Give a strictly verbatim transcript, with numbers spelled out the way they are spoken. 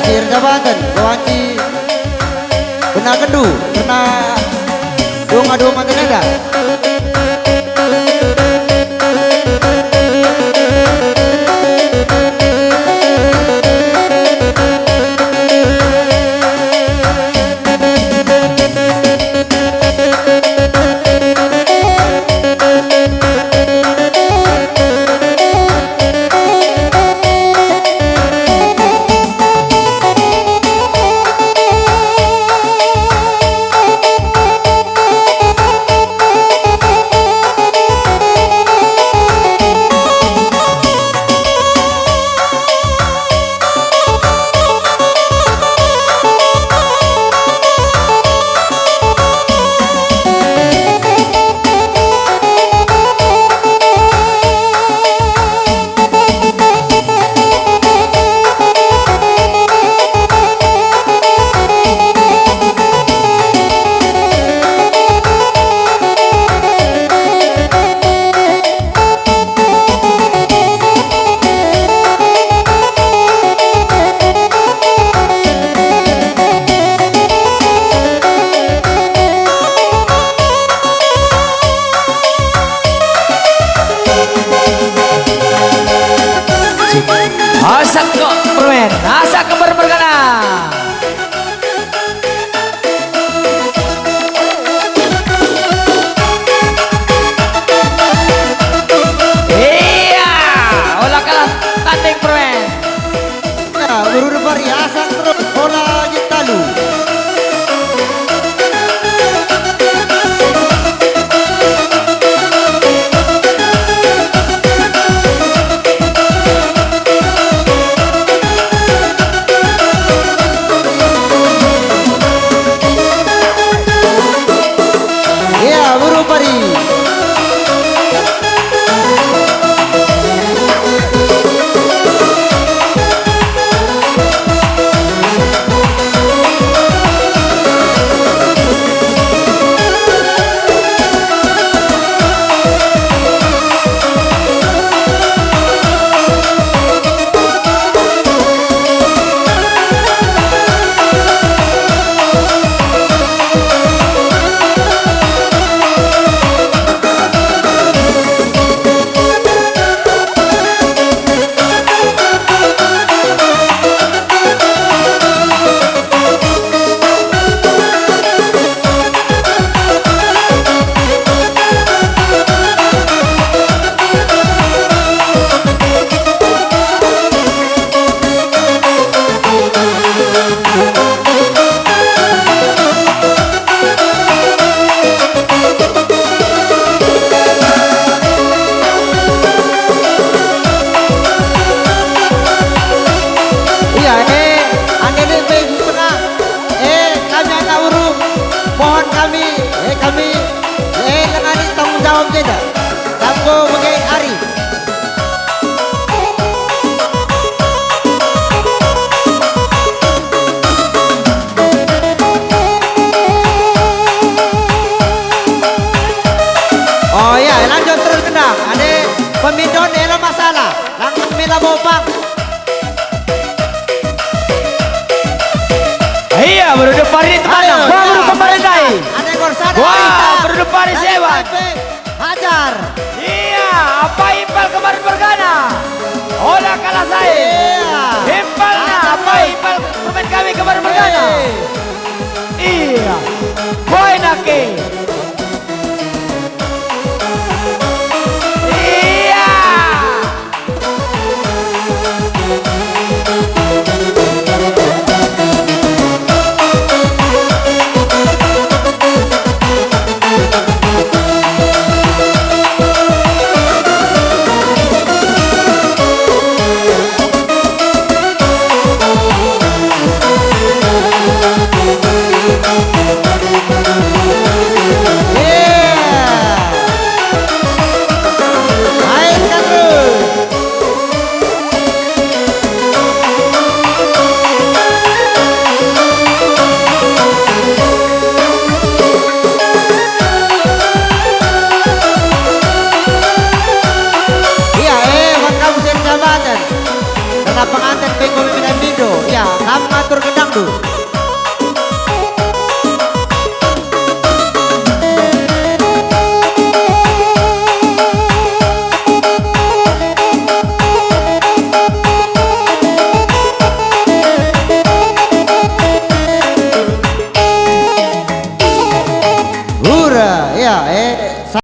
si erjabaken, banci kena gendu, kena donga-donga enda. Asak kembar permen, asak kembar pergana. Iya, ola kalah tanding permen. Ya, urur bari asak terus, bola je talu. Ya, buru pari. Iya, eh, ande lit pe pernah. Eh, kami anak uruk, mohon kami, eh, kami, eh, ngenani tanggung jawab jenda. Tanggung bage ari. Oh ya, lanjut terus gendang. Ade pemindon ela masalah. Langkah mela bopang. Iya, baru depari teman. Ayo, baru ya, kemarin dai. Ade Gorsada. Wah, baru depari sewa. Hajar. Iya, apa impal kemarin bergana? Ola kalah saya. Iya. Impalna, apa impal permen kami kemarin bergana? Eh. Iya. Boy nake. Iya. Ngatur gendangdu.